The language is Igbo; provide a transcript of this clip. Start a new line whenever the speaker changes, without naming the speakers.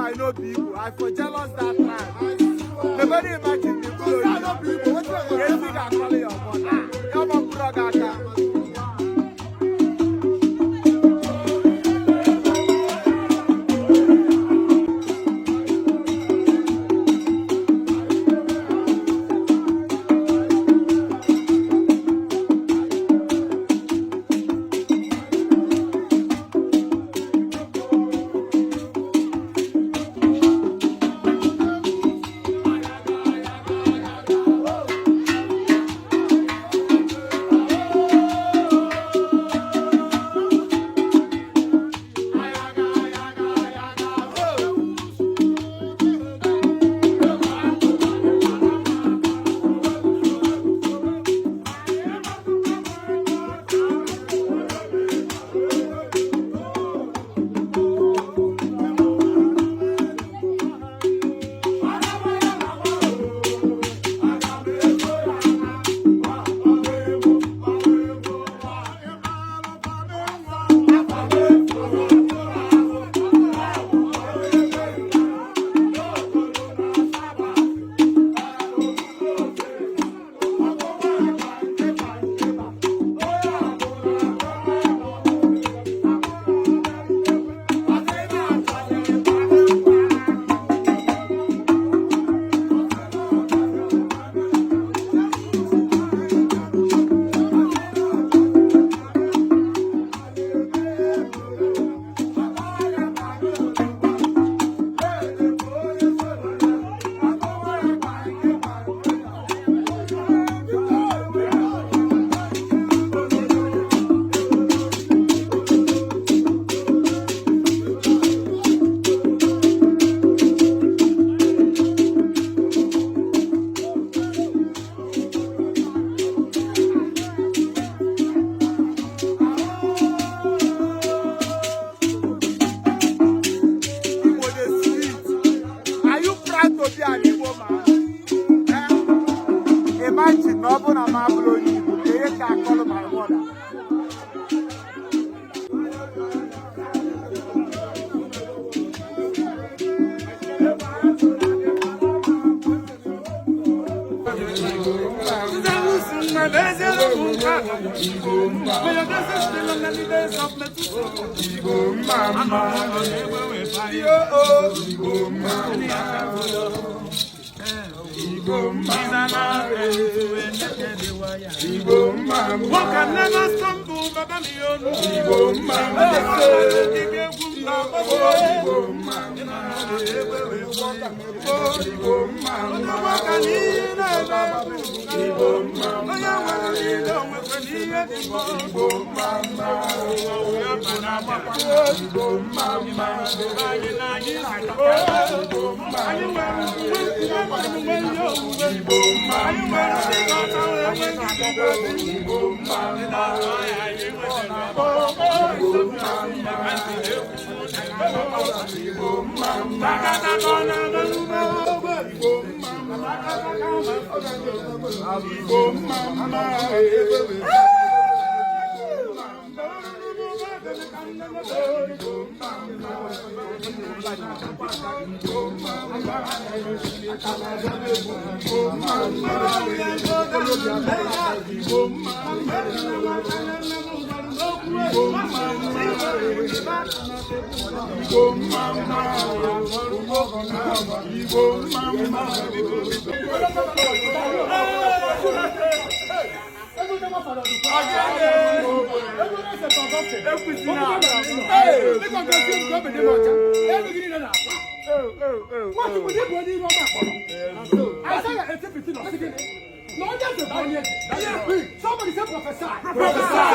I no be Igbo, I for jealous that time. Never imagine the glory. Esi ga-akọlị your mother. Ya ma mkpụrụ gị aka. Igbo dey sweet. Are you proud to be an Igbo man? Eh? Imagine na ọ bụrụ na m abụrụ onye Igbo, ka ihe ka akọlụ my mother.
One can never stumble, Baba mi onu.
Isaiah 18:15 or 16. No, just a Somebody say prophesy. Prophesy.